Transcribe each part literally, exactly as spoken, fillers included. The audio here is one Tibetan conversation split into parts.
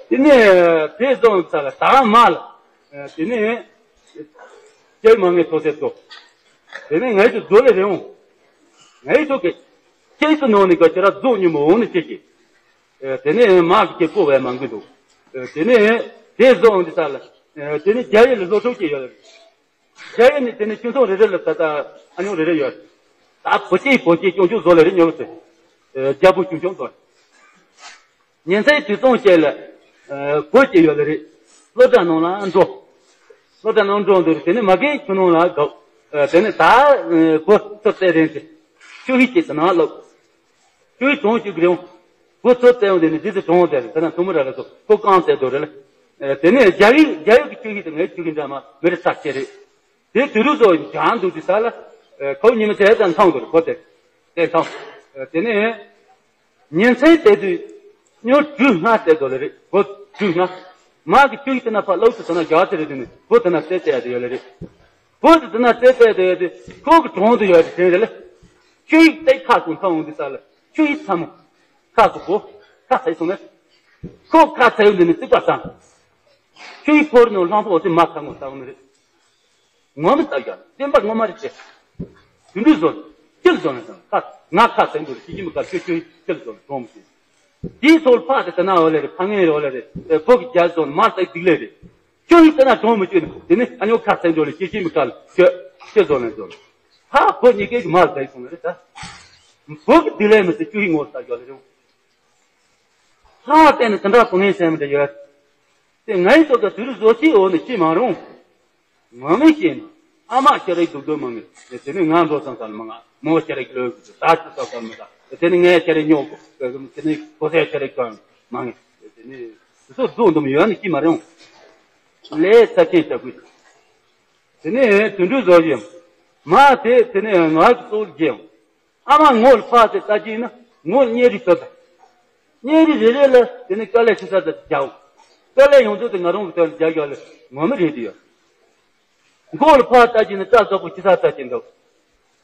དེ་ནས་དེ་བཟུང་ཚར་ལ་ད་མ་ལ། དེ་ནས་སྐྱེས་མ་ངའི་ཐོག་སེ་ཏོ། དེ་ནས་ངའི་ཚོ་རྫོ་ལས་རེ་འོང་། ངའི་ཚོ་གི་སྐྱེས་སུ་ནོར་ནས་ག་ཅི་ར་རྫོགས་ཉིན་མོ་འོང་ནས་སྐྱེས་ཀྱི། དེ་ནས་མ་གི་སྐྱེས་པོ་བས་མང་གི་འདུག་དེ་ནས་དེ་བཟུང་འདི་ས་ལ། དེ་ནས་རྒྱ་ཡི་ལ་བཟོ་ཚོགས་ཀྱི་ཡོད་ལ། རྒྱ་ཡི་ནི་དེ་ནས་ཁྱུང་ཚང་རེ་རེ་ལ་ད་ལྟ་ཨ་ཉོ་རེ་རེ་ཡོད། ད་བུ་སྐྱེས་བུ་སྐྱེས་ཅུང་ཅུང་བཟོ་ལ་རེ་ཉོ་ལ་ཚེ། རྒྱ་བུ་ཅུང་ཅུང་བཟོ། ཉིན་མཚན་དུས་གསུམ་བཅས་ལ། བུ་སྐྱེས་ཡོད་ལ་རེ། སློབ་གྲྭ་ནང་ལ་འགྲོ། སློབ་གྲྭ་ནང་འགྲོ་འདུག་དེ་ནས་མ་གིན་ཁྱུང་ནང་ལ་དགའ། དེ་ནས་ད་བུ་ཚོ་བཙལ་རན་ཚེ། ཁྱུ་ཧི་སྐྱེས་དེ་ནང་ལོག་ཁྱོད་གྲོང་གཅིག་རེད། ཁོ་ཚོ་བཙལ་ཡོང་དེ་ནི་འདི་ཚོ་གྲོང་བཙལ་རེད། ད་ནང་ཐུ་མི་ར་ལ་ཚོ་ཁོ་རྐང་བཙལ་འགྲོ་རེད་ལ། དེ་ནས་རྒྱ་ཡིག་རྒྱ་ཡིག་གི་ཁྱོད་ཀྱི་དང་ངའི་ཁྱོད་ཀྱི་འདྲ་མ་མི་རེ་ཚ་ཆེ་རེད། དེ་དུས་རུ་ཚོ་འཇང་འདུག་དུས་ས་ལ། ཁོ་ཉི་མ་ཚེ་ཙམ་མཐོང་འགྲོ་རེད་ཁོ་དེ། དེ་མཐོང་། དེ་ནས་ཉིན་མཚན་དེ་དུས་སྨྱོ་དྲུག་ལྔ་བཙལ་འགྲོ་ལེ་རེད་ཁོ་དྲུག་ལྔ། མ་གི་ཁྱོད་ཀྱི་དེ་ན་ཕ་ལོག་ཏུ་ཚོ་ན་རྒྱ་ཚེ་རེད་དེ་ནི་ཁོ་དེ་ན་བཙལ་བཙལ་ཡ་དེ་ཡོད་ལེ་རེད། བོད་དུ་དེ་ན་བཙལ་བཙལ་དེ་དེ་ཁོ་གི་གྲོང་དུ་ཡོད་དེ་དྲན་རེད་ལ། ཁྱོད་ཡིག་ཏེ་ཁ་ཀུན་ཚང་འོང་དེ་ས་ལ་ཁྱོད་ཡིག་ཚ་མོ། ཁ་ཀུ་གོ། ཁ་ཚ་ཡི་སོང་ནས། ཁོ་ཁ་ཚ་ཡོང་དེ་ནི་རྩིག་པ་བསམ། ཁྱོད་ཡིག་ཕོར་ནང་ལྷང་པོ་དེ་མ་ཁ་ངོ་ས་འོང་ནི་རེད། ངོ་མི་ལྟ་རྒྱ་བསྟན་པ་ངོ་མ་རེད་ཅེ། དུད་འགྲོ་བཟོ། ཅི་ལ་བཟོ་ན་ཁ་ང་ཁ་ཚ་འདུག་ཅི་ཅི་མི་ཁ་ཁྱོད་ཁྱོད་ཅི་ལ་བཟོ་ན་གྲོང་མི་ཤེས། དེའི་ཚོར་ཕག་དེ་དེ་ན་འོ་ལེ་རེད་ཕ་ངེ་རེད་འོ་ལེ་རེད། བོད་ཀྱི་རྒྱ་བཟོ་ན་མ་ལྟ་སྡིག་ལེ་རེད། ཁྱོད་ཡིན་ལྟ་ན་གྲོང་མི་བཅོས་ནས་དེ་ནི་ཨ་ཉོ་ཁ་ཚན་འགྲོ་ལ་སྐྱེ་ཤི་མི་དཀའ་ལ་ཁྱོད་ཁྱོད་བཟོ་ལ་བཟོ་ལ། ཧ་བོད་གཉིས་ཀའི་མ་ལ་ཟ་ཡི་སོང་ལ་རེད་ད། བོད་ཀྱི་དུས་ལས་མི་ཚེ་ཁྱོད་ཡིན་ངོ་ལ་ཟ་རྒྱུ་ལ་རུང་། ཧ་བལྟས་ནས་དེ་འདྲ་བུ་ངའི་སེམས་འདྲ་ཡོད། དེ་ངའི་སོགས་ཀྱི་དུས་རུ་བཟོ་ཅི་འོ་ནི་ཅི་མ་རུང་། ངོ་མི་ཤེས་ནི་ཨ་མ་ཁྱེད་རེ་སྡུག་སྡུག་མ་ངེས་དེ་ནི་ང་འགྲོ་སང་སང་མ་ང་མོ་ཁྱེད་རེ་ལོས་ད་ཅི་སང་སང་མི་ད་དེ་ནི་ངས་ཁྱེད་རེ་ཉོ་དགོས་དེ་ནི་གོ་ས་ཁྱེད་རེ་གང་མ་ངེས་དེ་ནི་དེ་ཚོ་རྫོགས་འདུམ་ཡོད་ནི་ཅི་མ་རུང་། ལས་ཚབས་ཆེན་ལྟ་བུ། དེ་ནས་དུད་འགྲོ་བཟོ་ཞིང་། མ་དེ་དེ་ནས་ངག་གི་གཙོ་བོར་བརྗེའམ། ཨ་མ་ངོ་ལ་ཕར་དེ་ལྟ་ཅི་ན་ངོ་ལ་གཉེར་རིགས་ཚོ་དང་། གཉེར་རིགས་རེ་རེ་ལ་དེ་ནས་དཀའ་ལས་ཆེ་ས་དང་རྒྱག་གོ་དཀའ་ལས་ཡོང་ཚུལ་དེ་ང་རང་གི་དོན་ལ་རྒྱག་རྒྱག་ལས་ངོ་མི་རེད་དེ་ཡོད། མགོ་ལ་ཕར་ལྟ་ཅི་ན་སྐྲ་དཀར་པོ་ཆེ་ས་ལྟ་ཅི་འདུག་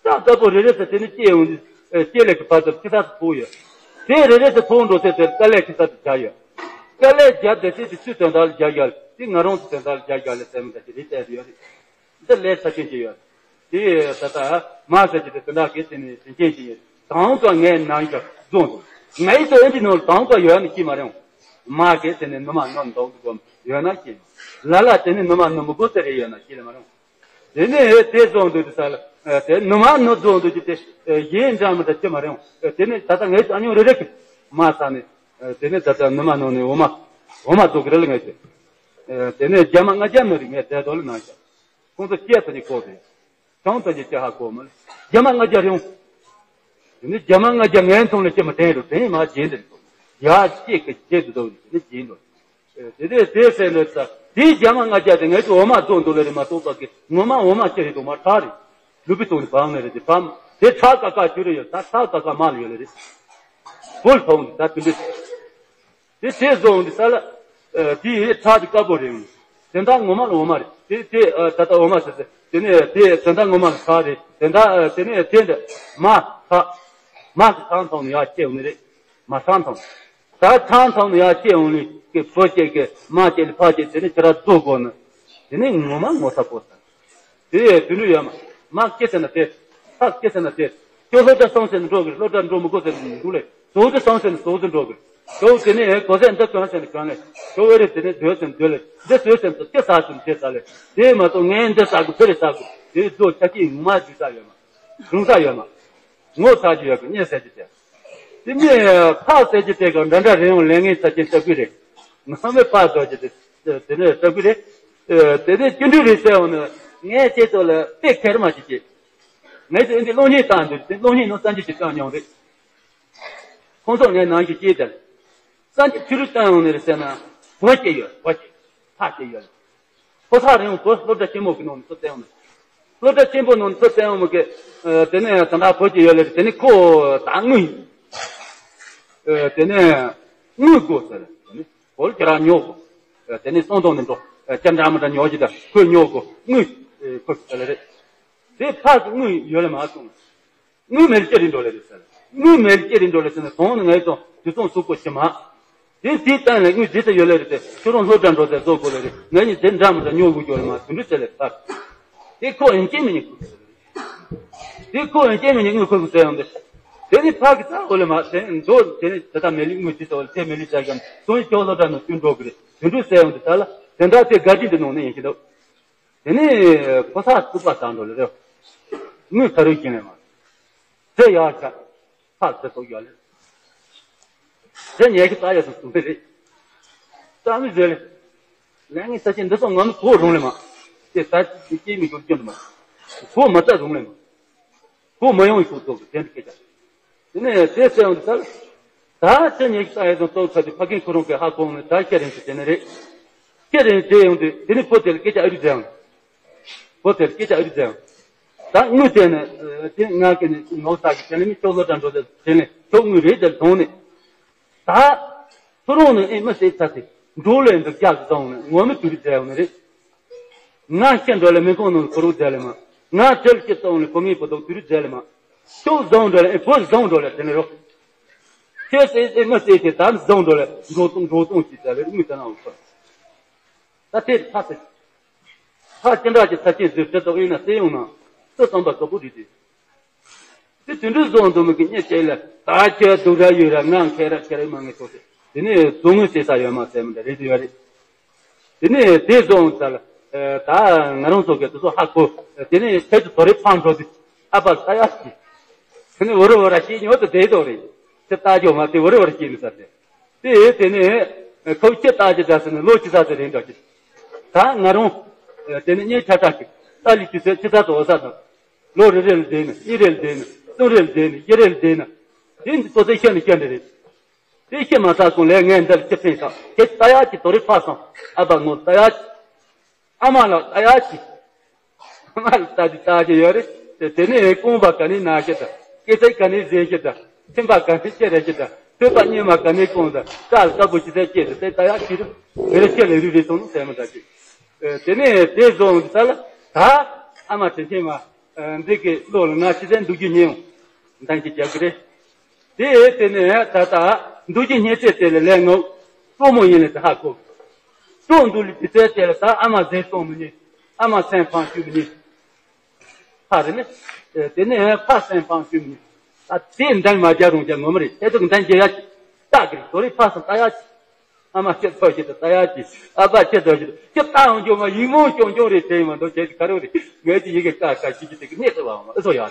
སྐྲ་དཀར་པོ་རེ་རེ་ཚོ་དེ་ནས་སྐྱེ་ཡོང་དུས་སྐྱེ་ལས་ཀྱི་བར་དུ་ཆེ་ས་དུ་ཕོག་ཡོད། དེ་རེ་རེ་ཚོ་ཕོག་འགྲོ་ཚེ་དེར་དཀའ་ལས་ཆེ་ས་དུ་རྒྱག་ཡོད། དཀའ་ལས་རྒྱག་དེ་ཚེ་དེ་ཚུའི་དོན་དག་ལ་རྒྱག་ཡོད་དེ་ང་རང་ཚོའི་དོན་དག་ལ་རྒྱག་ཡོད་ལས་སེམས་འདྲ་ཞིག་རེད་བལྟས་ཡོད་རེད། འདི་ལས་ཚབས་ཆེན་ཅིག་ཡོད། དེ་ད་ལྟ་མ་ཟེར་གྱི་དེ་དེ་འདྲ་གི་དེ་ནས་དྲིན་ཆེན་ཅིག་ཡིན། དང་ཀ་ངའི་ནང་ཞག་རྫོང་དུ་ངའི་དོན་འདི་ནང་དང་ཀ་ཡོད་ན་ཅི་མ་རེད། མ་གི་དེ་ནས་ནུ་མ་ནུ་འདོག་འདུག་གམ་ཡོད་ན་ཅི། ལ་ལ་དེ་ནས་ནུ་མ་ནུ་མི་དགོས་ཟེར་རེ་ཡོད་ན་ཅི་ལ་མ་རུང་། དེ་ནས་དེ་རྫོང་དུ་དེ་ས་ལ་དེ་ནུ་མ་ནུ་རྫོང་དུ་ཅི་དེ་གཞན་འདྲ་མི་འདྲ་ཅི་མ་རེད། དེ་ནས་ད་ལྟ་ངའི་ཨ་ཉོ་རེ་རེ་གི་མ་ས་ནས་དེ་ནས་ད་ལྟ་ནུ་མ་ནུ་ནས་འོ་མ་འོ་མ་རྫོགས་གི་རེད་ལ་ངས་དེ། དེ་ནས་རྒྱ་མ་ལྔ་བརྒྱ་མི་རིགས་ངས་དེ་དོ་ལ་ནང་ཞག་ཁོང་ཚོ་སྐྱེས་ཚོ་ནི་གོ་བས། གྲངས་ཙམ་གྱི་སྐྱེ་ཧ་གོ་མ་ལ། རྒྱ་མ་ལྔ་བརྒྱ་རེད་འོང་། དེ་ནི་རྒྱ་མ་ལྔ་བརྒྱ་ངའི་མཚུངས་ལ་སྐྱེ་མ་དྲན་རུ་དྲན་མ་བྱེད་འདིར་གོ། ཡ་སྐྱེ་གི་སྐྱེ་དུ་དོ་ནི་བྱེད་འགྲོ། དེ་དེ་དེ་ཟེར་ནས་ས་དེའི་རྒྱ་མ་ལྔ་བརྒྱ་དེ་ངས་ཀྱི་འོ་མ་རྫོགས་འདུག་ལ་རེད་མ་གཏོགས་པ་གི་ངོ་མ་འོ་མ་སྐྱེ་རེད་འདུག་མ་ཁྲག་རེད། ལུས་པའི་སྟོང་ནི་བང་ནས་རེད་དེ་བམ་དེ་ཁྲག་ཀ་ཀ་བྱུ་རེ་ཡོད་ད་ཁྲག་ཀ་ཀ་མ་ལ་ཡོད་ལ་རེད། བོལ་ཐོག་འདི་ད་དུ་འདི། དེ་དེ་བཟོ་འོང་དུས་ས་ལ། དེའི་ཁྲག་དེ་དཀར་པོ་རེད། དེ་འདྲ་ངོ་མ་ལ་འོ་མ་རེད། དེ་དེ་ད་ལྟ་འོ་མ་ཟེར་ཟེར། དེ་ནས་དེ་དེ་འདྲ་ངོ་མ་ལ་ཁྲག་རེད། དེ་འདྲ་དེ་ནས་དེ་འདྲ་མ་ཁྲག་མ་གི་ཁྲག་མཐོང་ནས་ཡར་སྐྱེ་འོང་ནི་རེད། མ་ཁྲག་མཐོང་། ད་ཁྲག་མཐོང་ནས་ཡར་སྐྱེ་འོང་ནི་གི་བུ་སྐྱེ་གི་མ་སྐྱེ་ལ་ཕ་སྐྱེ་དེ་ནས་ཁྱེད་རང་རྫོགས་དགོས་ནི། དེ་ནས་ངོ་མ་ངོ་ཚ་པོ་ཟེར། དེ་ཡས་དུད་འགྲོ་ཡོད་མ། མ་སྐྱེ་ཟེར་ན་དེ། ས་སྐྱེ་ཟེར་ན་དེ། ཁྱོད་སློབ་གྲྭ་སོང་ཟེར་ན་འགྲོ་གི་སློབ་གྲྭ་འགྲོ་མི་དགོས་ཟེར་ན་འདུག་ལེ། ཟོག་ཏུ་སོང་ཟེར་ན་ཟོག་ཏུ་འགྲོ་གི་ཁྱོད་དེ་ནས་གོ་ཟས་འདི་གང་ཟེར་ན་གང་ལེ། ཁྱོད་འོད་རེ་དེ་ནས་སྡོད་ཟེར་ན་སྡོད་ལེ། འདི་ཟོས་ཟེར་ན་ཟོས་དེ་ཟ་ཟེར་ན་དེ་ཟ་ལེ། དེ་མ་གཏོགས་ངས་འདི་ཟ་དགོས་ཕེ་རེ་ཟ་དགོས་དེ་རྫོགས་ཆ་སྐྱེས་ངོ་མ་འཇུ་ས་ཡོད་མ། སྒྲུང་ས་ཡོད་མ། ངོ་ཚ་རྒྱུ་ཡོད་གི་གཉེན་ཟེར་གྱི་དེ། དེ་ནས་ཕག་ཟེར་གྱི་དེ་ག་འདྲ་འདྲ་རེད་འོང་ལས་ངན་ཚ་ཅན་ལྟ་བུ་རེད། ང་ཚང་མས་ཕག་ཟེར་གྱི་དེ་དེ་ནས་ལྟ་བུ་རེད། དེ་ནས་སྐྱིན་འགྲུལ་རེད་ཟེར་འོང་ན་ངས་ཁྱེད་ཚོ་ལ་དཔེ་ཁེར་མ་ཞིག་བྱེད། ངས་ཚོ་འདི་གློག་བརྙན་བཏང་འདུག་དེ་གློག་བརྙན་ནང་གསར་འགྱུར་ཞིག་བཏང་མྱོང་རེད། ཁོང་ཚོ་ངའི་ནང་གི་སྐྱེས་དེར། གསར་འགྱུར་ཕྱི་རུ་བཏང་ཡོང་ནས་རེད་ཟེར་ན་བོད་སྐྱེས་ཡོད་བོད་སྐྱེས་ཕག་སྐྱེས་ཡོད། ཁོ་ཐག་རིང་བོ་སློབ་གྲྭ་ཆེན་མོ་གི་ནང་ནས་ཚུར་བསྟན་ཡོང་ནས། སློབ་གྲྭ་ཆེན་པོ་ནང་ནས་ཚུར་བསྟན་ཡོང་མི་གི། དེ་ནས་ད་ལྟ་བོད་ཀྱི་ཡོད་ལེ་དེ་ནས་ཁོ་ད་དངུལ། དེ་ནས་དངུལ་དགོས་ཟེར་དེ་ནས་བོད་ཀྱི་རང་ཉོ་དགོས། དེ་ནས་སོང་དོང་ནས་འགྲོ། ཅམ་འདྲ་མི་འདྲ་ཉོ་གི་ད་ཁོས་ཉོ་དགོས་དངུལ། ཁོས་ཟེར་ལེ་རེད། དེ་ཕག་གི་དངུལ་ཡོད་ལེ་མ་སོང་། དངུལ་མེད་ལ་ཅི་རིགས་འགྲོ་ལེ་རེད་ཟེར། དངུལ་མེད་ལ་ཅི་རིགས་འགྲོ་ལེ་ཟེར་ན་དོང་ནི་ངའི་དོང་དུས་ཚོང་ཟུག་པོ་ཞིག་མ། དེ་དེའི་སྟེང་ལ་དངུལ་ཇི་ལྟར་ཡོད་ལེ་རེད་དེ། ཁྱོད་རང་སློབ་གྲྭ་འགྲོ་ཚེ་བཟོ་དགོས་ལེ་རེད། ང་གཉིས་དེ་འདྲ་མི་འདྲ་ཉོ་དགོས་ཀྱི་ཡོད་རེད་མ། དེ་འདྲ་ཟེར་ལེ་ཕར། དེ་ཁོ་ཡང་སྐྱེ་མི་ཉན་གི། དེ་ཁོ་ཡང་སྐྱེ་མི་ཉན་དངུལ་ཁོ་གི་ཟེར་ཡོང་དེ། དེ་ནི་ཕ་གི་ཚ་འོ་ལེ་མ། དེ་འགྲོ་དེ་ནི་དེ་ལྟར་མེ་ལི་དངུལ་ཇི་ཟེར་བ་ལེ། དེ་མེ་ལི་ཅག་གམ་སོང་ཡི་ཁྱོད་སློབ་གྲྭ་ནང་བསྐྱོད་འགྲོ་གི་རེད། དེ་འདྲ་ཟེར་ཡོང་དེ། ད་ལ་དེ་འདྲ་དེ་ག་དྲིན་དེ་ནང་ནས་ཡིན་གྱི་འདུག། དེ་ནས་ཕོ་གསར་བཙུགས་པ་དང་འགྲོ་ལེ་རེད། དངུལ་ཁ་རུ་ཡིན་ལེ་མ། དེ་ཡག་ཆ། ཕར་དེ་ཐོག་ཡོད་ལེ། དེ་ཉལ་གི་ལྟ་ཡག་སུ་སུ་མེད་རེད། རྩ་མི་བཟོད་ལེ། ལས་ངན་ས་ཆེན་འདི་ཚོ་ང་མི་གོ་རུང་ལེ་མ། དེ་ད་དེ་སྐྱེས་མི་འགྱུར་སྐྱོན་དུ་མ། གོ་མ་རྩ་རུང་ལེ་མ། གོ་མ་ཡོང་ཡི་ཤོག་ཚོགས་ཀྱི་དེ་འདྲ་སྐད་ཆ། དེ་ནས་དེ་ཟེར་ཡོང་དུས་ད་ལ། ད་ཁྱེད་ཉལ་གི་ལྟ་ཡག་དང་ཚོགས་ཚ་དེ་ཕ་རྒན་ཁོ་རང་གི་ཧ་གོ་ནས། ད་ཁྱེད་རིང་ཞིག་དེ་ནས་རེད། ཁྱེད་རིང་དེ་ཡོང་དུས་དེ་ནས་ཕོ་དེ་ལ་སྐད་ཆ་ཨ་རི་ཟེར་ཡོང་། ཕོ་དེ་ལ་སྐད་ཆ་ཨ་རི་ཟེར་ཡོང་། ད་དངུལ་དེ་ནས་དེ་ང་གི་ནས་ངོ་ཚ་གི་དེ་ནས་མི་ཁྱོད་སློབ་གྲྭ་འགྲོ་དེ་དེ་ནས་ཁྱོད་དངུལ་རེད་དེ་ལ་དོང་ནས། ད་ཁོ་རང་ནས་ཨེ་མི་ཟེར་ཚ་དེ་འགྲོ་ལེ་འདུག་རྒྱག་གི་བཏང་ནས་ངོ་མི་དུ་རི་ཟེར་ཡོང་ནས་རེད། ང་ཤི་འགྲོ་ལེ་མི་ཁོང་ནང་ཁོ་རང་ཟེར་ལེ་མ། ང་བྲེལ་སྐྱིད་གཏོང་ནས་ཁོ་ངའི་བུ་དོག་དུ་རི་ཟེར་ལེ་མ། ཁྱོད་བཟང་འགྲོ་ལེ། ཨེ་བུ་བཟང་འགྲོ་ལེ་དེ་ནས་རོ། ཁྱོད་ཨེ་ཨེ་མི་ཟེར་དེ་ད་བཟང་འགྲོ་ལེ། འགྲོ་གཏོང་འགྲོ་གཏོང་ཞིག་ཟེར་ལེ་དངུལ་ད་ན་འོང་ཁོ། ད་དེ་ཕ་ཟེར། ཕ་ཅི་འདྲ་ཅིག་ཚ་ཆེན་ཟེར་དེ་དོག་ཡིན་ན་སེ་ཡོང་ན། སུ་བསམ་པ་དགའ་པོ་རེད་དེ། དེ་དུད་འགྲོ་བཟོ་འདུག་མི་གི་སྙད་བཅད་ལ། ད་ཁྱེད་སྡུག་ར་ཡོད་ར་ང་མཁས་ར་ཁྱེད་ར་མ་ངེས་ཐོག་དེ། དེ་ནས་བཟོ་དངུལ་ཟེར་ས་ཡོད་མ་ཟེར་མི་འདྲ་རེད་དེ་ཡོད་རེད། དེ་ནས་དེ་བཟོ་འོང་ཙ་ལ། ད་ང་རང་ཚོ་གི་དེ་ཚོ་ཧ་གོ། དེ་ནས་ཁྱེད་ཀྱི་དོ་རེ་ཕང་འགྲོ་དུས་ཨ་ཕ་ལྟ་ཡག་གི། དེ་ནས་འོ་ར་འོ་ར་ཤེས་ཉོ་དུ་བསྡད་དོ་རེད། ཁྱེད་ལྟ་རྒྱོ་མ་དེ་འོ་ར་འོ་ར་ཤེས་མི་ས་དེ། དེ་དེ་ནས་ཁོ་ཁྱེད་ལྟ་ཅི་ད་ཟེར་ནས་ལོ་ཅི་ས་ཟེར་རེད་འདྲ་ཅི། ད་ང་རང་དེ་ནས་ངའི་ཆ་ཚ་གི་ལྟ་ལི་ཅི་ཟེར་ཅི་ས་དུ་འོ་ས་དང་། ལོ་རེ་རེ་ལ་བསྡད་ནས་གཉིས་རེ་ལ་བསྡད་ནས་གསུམ་རེ་ལ་བསྡད་ནས་བཞི་རེ་ལ་བསྡད་ནས། དེ་འདི་ཚོ་དེ་ཤེས་ནས་ཤེས་འདྲ་རེད། དེ་ཤེས་མ་ཚར་སོང་ལས་ངས་འདིར་ཅི་ཕན་ཐོགས། ཁྱེད་ལྟ་ཡག་གི་དོ་རེ་ཕ་སོང་། ཨ་ཕ་ངོ་ལྟ་ཡག་གི། ཨ་མ་ལགས་ལྟ་ཡག་གི། ཨ་མ་ལགས་ལྟ་རྒྱུ་ལྟ་རྒྱུ་ཡོད་རེད་དེ། དེ་ནས་རྐང་པ་ག་ནས་ན་གི་དང་། སྐེ་ཚེ་ག་ནས་གཟེར་གི་དང་། མཆིན་པ་ག་ནས་སྐྱེ་རེད་གི་དང་། ཐོད་པ་གཉིས་མ་ག་ནས་གང་དང་། སྐྲ་ལ་དཀར་པོ་ཅི་ཟེར་སྐྱེས་ཟེར་དེ་ལྟ་ཡག་གི་རེད། མི་རེ་ཁྱེད་ལས་རུས་རེད་སོང་ཟེར་མི་འདྲ་གི། དེ་ནས་དེ་བཟོ་འོང་དུས་ལ་ད་ཨ་མ་དྲིན་ཆེན་མ། འདི་གི་བློ་ལ་ང་ཅི་ཟེར་འདུག་རྒྱུ་ཉེ་འོང་། འདང་གི་རྒྱག་གི་རེད། དེ་དེ་ནས་ད་ལྟ་འདུག་རྒྱུ་ཉེ་ཚེ་དེ་ལ་ལས་ངོ་སྤྲོ་མོ་ཡིན་ལ་དེ་ཧ་གོ། སྤྲོ་འདུག་ལ་དེ་ཚེ་དེ་ལ་ད་ཨ་མ་ཟས་གཏོང་མི་ཉན། ཨ་མ་སེམས་ཕམ་བཅུག་མི་ཉན། ཕ་རེད་ནི། དེ་ནས་ཕ་སེམས་ཕམ་བཅུག་མི་ཉན། ད་དེ་འདང་མ་རྒྱག་རུང་རྒྱག་ངོ་མ་རེད། དེ་དུ་འདང་རྒྱག་ཡ་ཅི། ལྟ་གི་རེད། དོ་རེ་ཕ་སང་ལྟ་ཡ་ཅི། ཨ་མ་ཁྱེད་ཚོ་ཞིག་ཏུ་ལྟ་ཡ་ཅི། ཨ་ཕ་ཁྱེད་ཚོ་ཞིག་ཏུ་ཁྱེད་ལྟ་ཡོང་རྒྱུ་མ་ཡིག་མོ་ཅོང་ཅོང་རེད་དྲན་མ་འདུག་ཁྱེད་ཀྱི་ཁ་རོག་རེད། ངས་ཀྱི་ཡི་གེ་ཀ་ཀ་ཤི་ཤི་དེ་གི་གནས་ཚུལ་བའང་ཨེ་ཚོ་ཡ།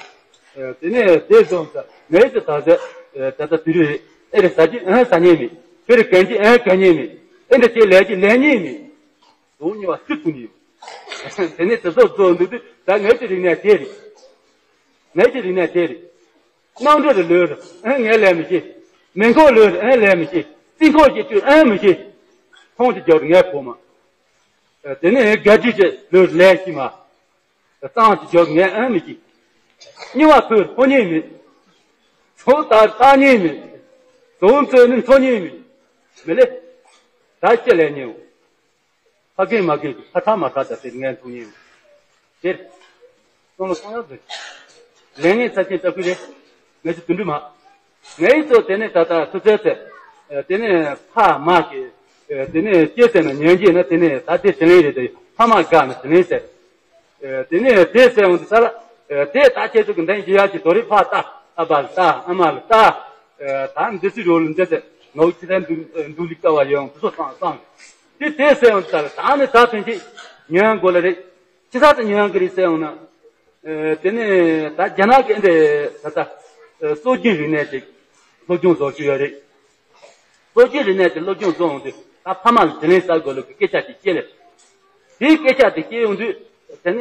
དེ་ནས་དེ་སོང་ཙང་ངས་ཀྱི་ད་ཟེར། ད་ལྟ་དུས་རེད། ཨེ་རེད་ཟ་རྒྱུ་ཨེ་ཟ་ཉེས་མེད། ཁྱོད་རེད་གན་རྒྱུ་ཨེ་གན་ཉེས་མེད། ཨེ་འདྲ་ཁྱེད་ལས་ཀྱི་ལས་ཉེས་མེད། དོ་ཉེས་པ་སུ་ཐུག་ནས་ཡོད། དེ་ནས་དེ་ཚོ་ཚོ་འདུག་དུས་ད་ངས་ཀྱི་རིག་གནས་དེ་རེད། ངས་ཀྱི་རིག་གནས་དེ་རེད། གནམ་གྲུ་རུ་ལོས་རུ་ཨེ་ངས་ལས་མི་ཤེས། མེ་འཁོར་ལོས་རུ་ཨེ་ལས་མི་ཤེས། རྩིས་འཁོར་གྱི་དུས་ཨེ་མི་ཤེས། ཁོང་གི་རྒྱབ་རུ་ངས་གོ་མ། དེ་ནས་རྒྱ་ཁྲི་གྱི་ལོས་རུ་ལས་ཤི་མ། གཙང་གི་རྒྱབ་ངས་ཨེ་མི་ཤེས། རྙིང་བ་ཕོས་ཕོ་ཉེས་མེད། ཚོགས་ལྟར་ལྟ་ཉེས་མེད། དོན་རྩོད་ནི་འཚོ་ཉེས་མེད། མི་ལས། ད་ཅི་ལས་ཉེས། ཕ་རྒན་མ་རྒན་གྱི་ཕ་ཐག་མ་ཐག་ད་དེ་ངས་མཐོང་ཉེན་ཡོད། དེར། སོང་ལ་སོང་ཡག་དེ། ལས་ངན་ཚ་ཆེན་ལྟ་བུ་རེད། ངས་ཀྱི་དུད་འགྲོ་མ། ངའི་ཚོ་དེ་ནས་ད་ལྟ་ཐུ་ཚད་ཚད། དེ་ནས་ཕ་མ་གི། དེ་ནས་སྐྱེ་ཚད་ན་ཉན་གྱི་ན་དེ་ནས་ད་དེ་དྲིན་ལན་རེད་དེ་ཕ་མ་དགའ་ན་དྲིན་ལན་ཟེར། དེ་ནས་དེ་ཟེར་འོང་དུས་ས་ལ། དེ་ད་ཁྱེད་ཚོ་གི་འདང་རྒྱག་ཡག་གི་དོ་རེ་ཕ་ལྟ། ཨ་ཕ་ལ་ལྟ། ཨ་མ་ལ་ལྟ། ད་འདི་སུ་རོ་ལ་འདི་ཟེར་ནོ་ཁྱི་ད་འདུ་འདུ་ལི་ཀ་བ་ཡོང་དུ་སོ་སང་སང་། དེ་དེ་ཟེར་འོང་དུས་ས་ལ་ད་ནི་ད་ཕན་ཆད་ཉོན་དགོས་ལ་རེད། ཅི་ས་ད་ཉོན་གི་རེད་ཟེར་འོང་ན། དེ་ནས་ད་རྒྱ་ནག་གི་འདི་ད་ལྟ་སྲོལ་རྒྱུན་རིག་གནས་ཅིག་སློབ་སྦྱོང་བཟོ་རྒྱུ་ཡོད་རེད། སྲོལ་རྒྱུན་རིག་གནས་དེ་སློབ་སྦྱོང་བཟོ་འོང་དུས་ད་ཕ་མ་ལ་དྲིན་ལན་གསབ་དགོས་ལུགས་ཀྱི་སྐད་ཆ་དེ་སྐྱེས་ལེ། དེའི་སྐད་ཆ་དེ་སྐྱེས་ཡོང་དུས་དེ་ནས་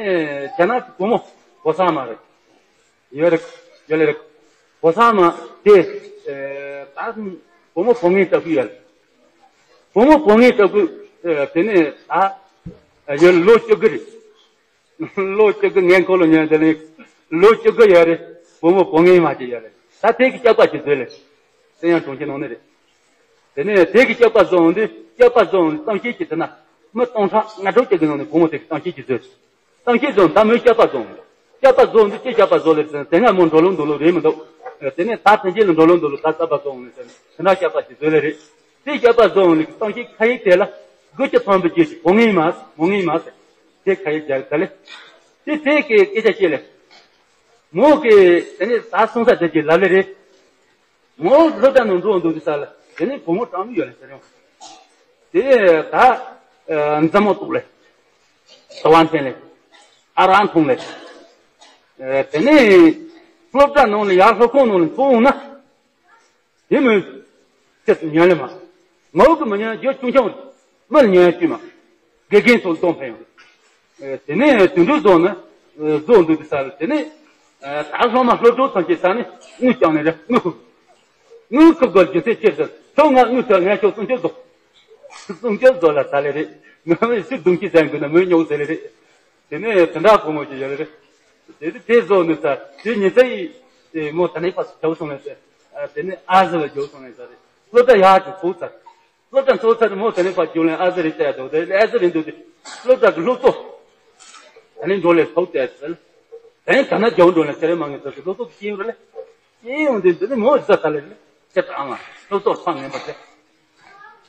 རྒྱ་ནག་གི་བུ་མོ་བོ་ས་མ་རེད། ཡོད་རེད། ཡོད་ལེ་རེད། བོ་ས་མ་དེ་ད་བུ་མོ་བུ་ངན་ལྟ་བུ་ཡོད་ལེ། བུ་མོ་བུ་ངན་ལྟ་བུ་དེ་ནས་ད་ཡོད་ལོ་བཅུ་དགུ་རེད། ལོ་བཅུ་དགུ་ངས་འཁོར་ལོ་ཉན་དེ་ལས་ལོ་བཅུ་དགུ་ཡོད་རེད། བུ་མོ་བུ་ངན་མ་ཅིག་ཡོད་རེད། ད་དེ་གི་སྐྱག་པ་ཅིག་བཟོས་ལེ། དེ་ཡང་གྲོང་ཁྱེར་ནང་ནས་རེད། དེ་ནས་དེ་གི་སྐྱག་པ་བཟོ་འོང་དུས་སྐྱག་པ་བཟོ་འོང་དུས་གཏམ་བཤད་ཅིག་དེ་ན་མི་སྟོང་ཕྲག་ལྔ་དྲུག་ཅིག་གི་ནང་ནས་བུ་མོ་དེ་གི་གཏམ་བཤད་ཅིག་བཟོས། གཏམ་བཤད་བཟོ་འོང་ད་མོས་སྐྱག་པ་བཟོ་འོང་། སྐྱག་པ་བཟོ་འོང་དུས་ཅི་སྐྱག་པ་བཟོ་ལེ་ཟེར་ན་དེ་སྔ་མོ་འགྲོ་ལུགས་འདུག་ལུགས་རེད་མི་འདུག་དེ་ནས་ད་ཕན་ཆད་ལ་འགྲོ་ལུགས་འདུག་ལུགས་ད་རྩ་བ་བཟོ་འོང་ལེ་ཟེར་ནས་དེ་འདྲ་སྐྱག་པ་ཅིག་བཟོས་ལེ་རེད། དེ་བཤད་པ་བཟོ་འོང་ལེ་གི་གཏམ་ཞིག་ཁ་ཡིག་དེ་ལ་དགུ་བཅུ་ཐམ་པའི་རྗེས་སུ་བོ་ངེས་མ་བོ་ངེས་མ་ཟེར། དེ་ཁ་ཡིག་རྒྱག་ད་ལེ། དེ་དེ་གི་སྐད་ཆ་བཤད་ལེ། མོ་གི་དེ་ནས་ད་སོང་ས་དེ་གི་ལ་ལེ་རེད། མོ་སློབ་གྲྭ་ནང་འགྲོ་འདུག་དུས་ས་ལ་དེ་ནས་བུ་མོ་གྲངས་མེད་ཡོད་ལེ་ཟེར་ཡོང་། དེ་ད་མཛའ་མོ་ཏོག་ལེ། ཏ་ཝང་ཐེན་ལེ། ཨ་རང་ཐུང་ལེ། དེ་ནས་སློབ་གྲྭ་ནང་ལ་ཡར་སློབ་ཁང་ནང་ལ་འཚོ་འོང་ན། དེ་མོས། ཁྱེད་ཉན་ལེ་མ། ངའོ་གི་མི་ཉན་རྒྱུ་ཆུང་ཆུང་། མི་ལ་ཉན་ཅི་མ། དགེ་རྒན་ཚོ་གཏོང་ཕན་ཡོང་། དེ་ནས་དུད་འགྲོ་བཟོ་ནི། བཟོ་འདུག་དུས་ས་ལ་དེ་ནས། ད་སློབ་མ་སློབ་གྲོགས་ཐམས་ཅད་ས་ནས་དངུལ་བཀྱག་ནས་རེད་དངུལ་ཁུག་དངུལ་ཁུག་དགོས་རྒྱུ་ཚད་ཆེར་ཟེར་ཁྱོད་ང་དངུལ་ཁུག་ངས་ཁྱོད་སུམ་ཅུ་བཟོ། སུམ་ཅུ་བཟོ་ལ་ད་ལེ་རེད། ང་མི་སུ་བདུན་ཅུ་ཟན་དགོས་ན་མོས་ཉོག་ཟེར་ལེ་རེད། དེ་ནས་དེ་འདྲ་བུ་མོ་ཅིག་ཡོད་རེད། དེ་དེ་དེ་བཟོ་ནས་ས་དེ་ཉིན་ཚེ་ཡིས་དེ་མོ་ད་ནས་ཕར་རྒྱབ་སོང་ནས་ས། དེ་ནས་ཨ་ཟི་ལ་རྒྱབ་སོང་ནས་ས་རེད། སློབ་གྲྭ་ཡག་ཅིག་ཚུགས་ཚར། སློབ་གྲྭ་ཚུགས་ཚར་དེ་མོ་ད་ནས་ཕར་རྒྱབ་ལན་ཨ་ཟི་རེད་བལྟས་འདུག་དེ་ཨ་ཟི་རེད་འདུག་དེ་སློབ་གྲྭ་གི་སློབ་གཙོ། ད་ནས་འགྲོ་ལས་ཐོག་བལྟས་ཚར། ད་ནས་ད་ན་རྒྱབ་འགྲོ་ལས་ཚེ་རིང་མ་ངེས་ཚར་སློབ་གཙོ་གི་སྐྱེས་ཡོང་རེད་ལ། སྐྱེས་ཡོང་དེ་འདི་ནས་མོ་ཟ་ཚར་ལས་རེད། ཁྱེད་ཀྱང་ང་སློབ་གཙོ་ཕ་ངན་པ་དེ།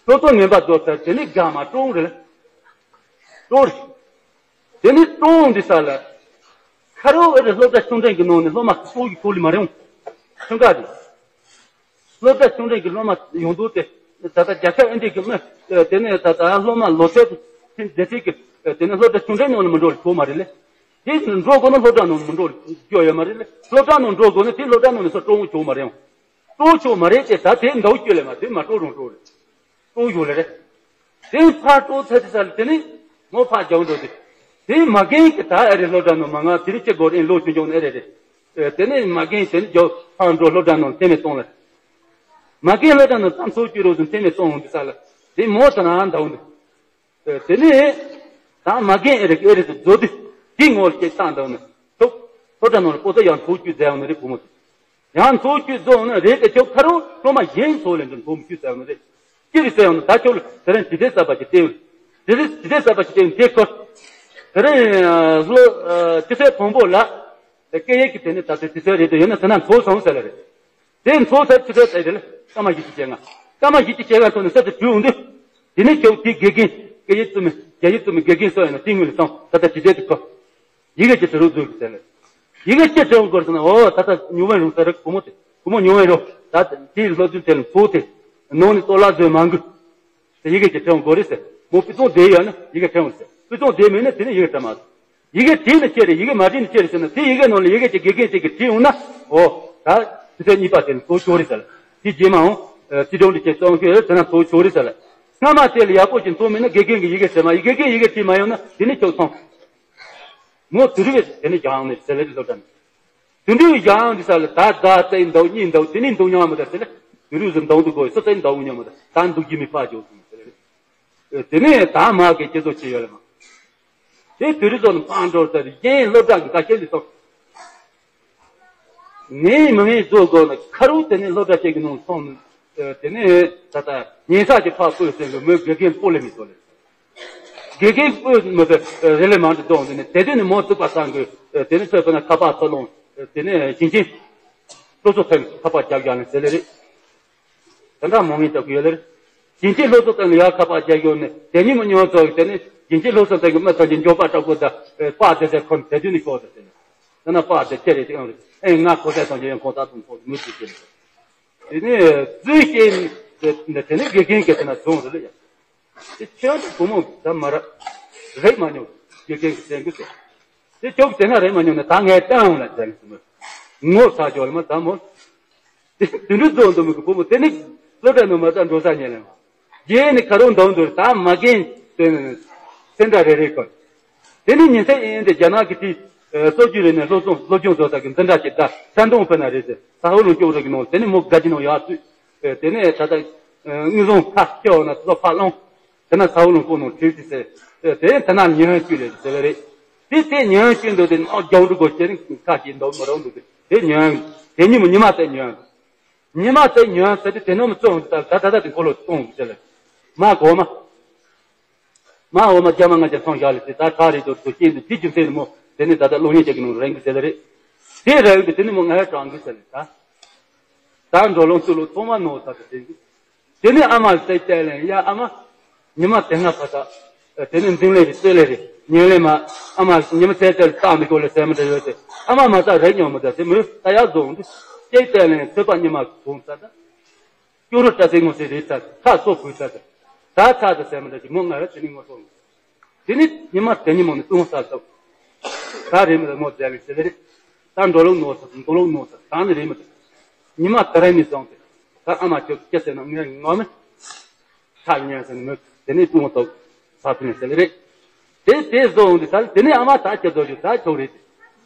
སློབ་གཙོ་ངན་པ་རྫོགས་ཚར་དེ་ནས་དགའ་མ་ཀྲོང་རེད་ལ། ཀྲོང་རེད། དེ་ནས་ཀྲོང་འདི་ས་ལ། ཁ་རོག་ཨེ་རེད་སློབ་གྲྭ་ཆུང་འབྲིང་གི་ནང་ནས་སློབ་མ་གཙོ་བོ་གི་ཐོག་ལས་མ་རེད་འོང་། ཆུང་ག་དེ། སློབ་གྲྭ་ཆུང་འབྲིང་གི་སློབ་མ་ཡོང་འདུག་སྟེ། ད་ལྟ་རྒྱལ་ཁབ་ཨེ་འདྲས་ཀྱི་མི། དེ་ནས་ད་ལྟ་སློབ་མ་ལོ་ཚད་དེ་འདྲ་ཚད་ཀྱི། དེ་ནས་སློབ་གྲྭ་ཆུང་འབྲིང་ནང་ལ་མི་འགྲོ་ལ་ཐུབ་མ་རེད་ལེ། དེ་འགྲོ་དགོས་ན་སློབ་གྲྭ་ནང་མི་འགྲོ་ལ་སྐྱོ་ཡོད་མ་རེད་ལེ། སློབ་གྲྭ་ནང་འགྲོ་དགོས་ན་དེ་སློབ་གྲྭ་ནང་ནས་སོ་སྤྲོ་བོ་བྱུང་མ་རེད་འོང་། སྤྲོ་བོ་བྱུང་མ་རེད་ཅེས་ད་དེ་འདའ་བོ་སྐྱོ་ལེ་མ་དེ་མ་སྤྲོ་རུང་སྤྲོ་རེད། སྤྲོ་ཡོད་ལེ་རེད། དེ་ཕར་སྤྲོ་ཚར་དེ་ས་ལ་དེ་ནི་མོ་ཕར་རྒྱག་འགྲོ་དེ། དེ་མ་རྒན་གྱི་ད་ཨེ་རེད་སློབ་གྲྭ་ནང་མ་ང་དེ་རིང་ཅི་དགོས་རེད་ལོ་ཆུང་ཆུང་ཨེ་རེད་རེད། དེ་ནས་མ་རྒན་དེ་ནི་རྒྱོ་ཕར་འགྲོ་སློབ་གྲྭ་ནང་འཐེན་མེད་གཏོང་ལ། མ་རྒན་སློབ་གྲྭ་ནང་ཙམ་ཚོགས་བཅུག་རོགས་ཟིན་འཐེན་མེད་གཏོང་འོང་དུས་ས་ལ་དེ་མོ་ད་ན་འདའ་འོང་དུས། དེ་ནས་ད་མ་རྒན་ཨེ་རེད་ཨེ་རེད་དུ་བཟོ་དུས་དེ་ངོ་ལ་སྐྱེས་བཏང་འདའ་འོང་ནས་ཐུག་སློབ་གྲྭ་ནང་ལ་པོ་ཏ་ཡང་ཚོགས་བཅུག་མཛད་འོང་ནས་རེད་བུ་མོ་དེ། ཡང་ཚོགས་བཅུག་བཟོ་འོང་ན་རེད་དེ་ཁྱོད་ཁ་རོག་སློབ་མ་གཞན་ཚོ་ལས་འདི་ཚོགས་མི་བཅུག་ཟེར་འོང་ན་རེད། ཅི་རེད་ཟེར་འོང་ན་ད་ཁྱོད་ལ་དེ་རིང་དྲི་བྲལ་གསར་པ་ཞིག་བསྟན་འོང་། དྲི་བྲལ་དྲི་བྲལ་གསར་པ་ཞིག་བསྟན་འོང་དེ་ཁོ། དེ་རིང་ལོ་ཅི་ཟེར་དང་པོ་ལ། སྐད་ཡིག་གི་དེ་ནི་ད་ལྟའི་དུས་ཚོད་རེད་དེ་ཡོད་ན་དེ་ན་འཚོ་སོང་ཟེར་ལ་རེད། དེ་འཚོ་ཚར་དུས་ཚོད་ཟེར་རེད་ལ་སྐར་མ་བཞི་བཅུ་ཞེ་ལྔ། སྐར་མ་བཞི་བཅུ་ཞེ་ལྔ་ཐོག་ནས་ས་དེ་བྲུས་འོང་དུས། དེ་ནི་ཁྱོད་དེ་དགེ་རྒན་སྐད་ཡིག་རྩོམ་མི་རྒྱ་ཡིག་རྩོམ་མི་དགེ་རྒན་སོགས་ཡོད་ན་དེ་ངོས་ལ་སོང་ད་ལྟ་དུས་ཚོད་དུ་ཁོ། ཡི་གེ་ཅི་དྲི་རུ་འཛུལ་གི་ཟེར་ལ། ཡི་གེ་ཅི་དྲི་རུ་འགོར་ཟེར་ན་འོ་ད་ལྟ་ཉུང་བའི་རུང་ཟེར་རེད་བུ་མོ་དེ་བུ་མོ་ཉུང་བའི་རུང་ད་དེའི་སློབ་ཚན་དེ་ལ་འཚོ་དེ། ནང་ནས་ལྟོ་ལག་བཟོས་མ་འགུལ། དེ་ཡི་གེ་ཅི་དྲི་རུ་འགོར་རེད་ཟེར་མོ་དཔེ་ཚོང་བསྡད་ཡོད་ན་ཡི་གེ་དྲི་རུ་ཟེར་དཔེ་ཚོང་བསྡད་མེད་ན་དེ་ནི་ཡི་གེ་དྲི་མ་ཟེར། ཡི་གེ་བྲིས་ནས་ཁྱེར་རེད་ཡི་གེ་མ་བྲིས་ནས་ཁྱེར་རེད་ཟེར་ན་དེ་ཡི་གེ་ནང་ལ་ཡི་གེ་ཅིག་དགེ་རྒན་ཅིག་གིས་བྲིས་འོང་ན་ཨོ། ད་དུས་ཚོད་གཉིས་པ་དེ་ནི་ཚོ་ཆོག་རེད་ཟེར། དེ་རྗེས་མ་འོང་། སྲིད་སྐྱོང་འདི་ཅིག་གཙང་ཤོས་དེ་ན་ཚོ་ཆོག་རེད་ཟེར་ལ། སྔ་མ་དེ་ལ་ཡག་པོ་ཅིག་ཚོ་མེད་ན་དགེ་རྒན་གྱིས་ཡི་གེ་བྲིས་མ་ཡི་གེ་རྒན་ཡི་གེ་བྲིས་མ་ཡོང་ན་དེ་ནི་ཁྱོད་ཚང་། མོ་དུ་རུ་བས་དེ་ནི་རྒྱང་ནས་ཟེར་ལེ་རེད་སློབ་གྲྭ་ནས། དུད་འགྲོའི་ཡང་འདི་ས་ལ་ད་ཟླ་རྩེ་འདའ་གཉིས་འདའ་དེ་ནས་འདུག་མྱོང་མི་འདའ་ཟེར་ལ། དུད་འགྲོའི་བཟོ་འདའ་འདུག་དགོས་སོ་རྩེ་འདའ་མྱོང་མི་འདའ་ད་འདུག་རྒྱུ་མི་ཕ་འཇོག་སོང་ཟེར་ལ། དེ་ནས་ད་མ་གི་སྐྱེ་ཚོ་ཆེ་ཡོད་ལ་མ། དེ་དུད་འགྲོ་ཚོ་ནི་སྤང་འགྲོ་ཟེར་གཞན་སློབ་གྲྭ་གི་འགའ་ཤས་ལ་སོང་། ངའི་མི་ངའི་བཟོ་དགོས་ན་ཁ་རུ་དེ་ནས་སློབ་གྲྭ་ཆེ་གི་ནང་སོང་ནས་དེ་ནས་ད་ལྟ་ཉེན་ས་ཀྱི་ཕ་སྤོས་ཟེར་གི་མོས་དགེ་རྒན་སྤོ་ལེ་མི་ཚོ་ལེ། དགེ་རྒན་སྤོས་མི་ཚོ་རེ་ལེ་མང་དུ་གཏོང་དེ་ནས་དེ་དུས་ནས་མོ་བཙུགས་པ་སང་གི་དེ་ནས་ཚོས་དཔེར་ན་ཁ་པར་ཚོ་ལོང་དེ་ནས་ཞིང་ཆེན་སློབ་གསོ་ཐོན་ཁ་པར་རྒྱག་རྒྱག་ནས་ཟེར་ལེ་རེད། དེ་འདྲ་མོ་ངས་རྒྱག་གི་ཡོད་ལེ་རེད། ཞིང་ཆེན་སློབ་གསོ་ཐོན་ལ་ཡར་ཁ་པར་རྒྱག་ཡོད་ནས་དེ་ཉིན་མོ་ཉོ་ཚོ་དེ་ནས་ཞིང་ཆེན་སློབ་གསོ་ཐོན་གི་མི་ཚོ་གི་མགྱོགས་པ་སྐྲག་གོ་ད་པར་དེ་ཚེ་ཁོ་དེ་དུས་ནས་ཤོག་དེ་ཟེར་ནས་དེ་ན་པར་དེ་ཁྱེར་རེ་དེ་ཡང་རེད་ཨེ་ང་ཁོ་ཚེ་ཐོན་གྱི་ཡང་ཁོ་ད་དུང་ཁོ་མི་ཚེ་ཁྱེར་རེད། དེ་ནས་རྫུས་ཤེས་དེ་དེ་ནས་དགེ་རྒན་གྱི་དེ་ན་བྱུང་རེད་ལ་ཡ། དེ་ཁྱོད་ཀྱི་བུ་མོ་ད་མ་ར་རེད་མ་མྱོང་དགེ་རྒན་གྱི་དྲན་གི་ཟེར། དེ་ཁྱོད་ཀྱི་དེ་ན་རེད་མ་མྱོང་ན་ད་ངས་བསྟན་འོང་ལ་དྲན་གི་ཟེར་མོད། ངོ་ཚ་ཅོག་ལ་མ་ད་མོ། དེ་དུད་འགྲོ་རྫོགས་འདུག་མི་གི་བུ་མོ་དེ་ནི་སློབ་གྲྭ་ནང་མ་ད་འགྲོ་ས་ཉེ་ལེ་མ། རྗེས་ནི་ཁ་རོག་འདང་འདུག་ད་མ་རྒན་དེ་ནི་སེམས་ཁྲལ་རེ་རེ་གོ། དེ་ནས་ཉིན་མཚན་ཨེ་འདི་རྒྱ་ནག་གི་དེ་སྲོལ་རྒྱུན་རེད་ནས་སློབ་སྦྱོང་སློབ་སྦྱོང་བཟོ་ས་གི་འཛིན་གྲྭ་ཞིག་ད་ས་འདོང་ཕུ་ན་རེད་ཟེར་ས་འོག་ལུང་སྐྱོང་རེ་གི་ནང་དེ་ནས་མོ་དགའ་ཅི་ནང་ཡར་ཚུད། དེ་ནས་ད་ལྟ་དངུལ་ཟོང་ཁ་སྐྱོ་ན་ཚོ་ཕ་ལོང་། དེ་ན་ས་འོག་ལུང་སྐྱོང་ནང་ཁྲིད་དེ་ཟེར། དེ་དེ་ན་ཉན་ཅུ་རེད་ཟེར་ལ་རེད། དེ་དེ་ཉན་ཅུ་འདུག་དེ་ནོ་རྒྱང་རུ་གོ་ཅེ་རིང་ཁ་ཞིག་འདུག་མི་རུང་འདུག་དེ་དེ་ཉན་དེ་ཉིན་མོ་ཉི་མ་དེ་ཉན། ཉི་མ་དེ་ཉོན་ཟེར་ཏེ་དེ་ནོ་མི་བཙོང་ད་ད་ད་དེ་འཁོར་ལོ་གཏོང་ཟེར་ལ། མ་གོ་མ། མ་འོ་མ་རྒྱ་མ་ང་ཅག་ཚོང་བཞག་ལ་དེ་ད་ག་རེ་དོ་དོ་ཤེས་འདུག་དེ་རྒྱུ་མཚན་ནི་མོ་དེ་ནི་ད་ད་གློག་བརྙན་ཅག་གི་ནང་རེང་གི་ཟེར་ལ་རེད། དེ་རེད་འདུག་དེ་ནི་མོ་ང་ཡ་དྲང་གི་ཟེར་ལ་ད། ད་འགྲོ་ལོང་ཚུ་ལོ་ཐོག་མ་ནོ་ད་དེ་དེ་གི། དེ་ནས་ཨ་མ་ལ་བལྟས་བལྟས་ལན། ཡ་ཨ་མ། ཉི་མ་དེ་སྔ་ཕ་ད། དེ་ནས་འཛིང་ལས་རེད་རྩོད་ལས་རེད། ཉིན་ལས་མ། ཨ་མ་ཉི་མ་ཚེ་ཚད་ལ་བཏང་འདི་སྐོར་ལ་ཟེར་མི་འདྲ་ཡོད་དེ། ཨ་མ་མ་ད་རེད་སྙམ་མི་ད་དེ་མོས་ད་ཡག་བཟོ་འོང་དུས། ཅེས་བལྟས་ལན་ཚོད་པ་ཉི་མ་གོང་ཚ་ད། སྐྱོ་རུ་སྐྲ་སེ་ངོ་སེ་རེད་ཚ། ཁ་སོ་བུད་ཚ་ད། ད་ཚ་ད་ཟེར་མི་འདྲ་གི་མོ་ང་ར་དེ་ནས་ངོ་སོ་ངོ་། དེ་ནི་ཉི་མ་དེ་ཉིན་མོ་ནི་ལྟུང་ས་ཐོབ། ད་རེད་མི་ད་མོ་མཛད་ལས་ཟེར་ལེ་རེད། ད་འགྲོ་ལུགས་ནོར་ས་འགྲོ་ལུགས་ནོར་ས་ད་ནི་རེད་མི་ད། ཉི་མ་དེ་རིང་ནས་བཟུང་སྟེ། ད་ཨ་མ་ཁྱོད་སྐྱེ་ཟེར་ན་ངས་ངོ་མི། ཁ་ཉན་ཟེར་ནས་མི་དེ་ནས་ལྟུང་ཐོབ། ས་ཐུན་ཟེར་ལེ་རེད། དེ་དེ་བཟོ་འོང་དུས་ད་དེ་ནས་ཨ་མ་ད་ཁྱེད་ཚོ་རྒྱུ་ད་ཁྱོད་རེད།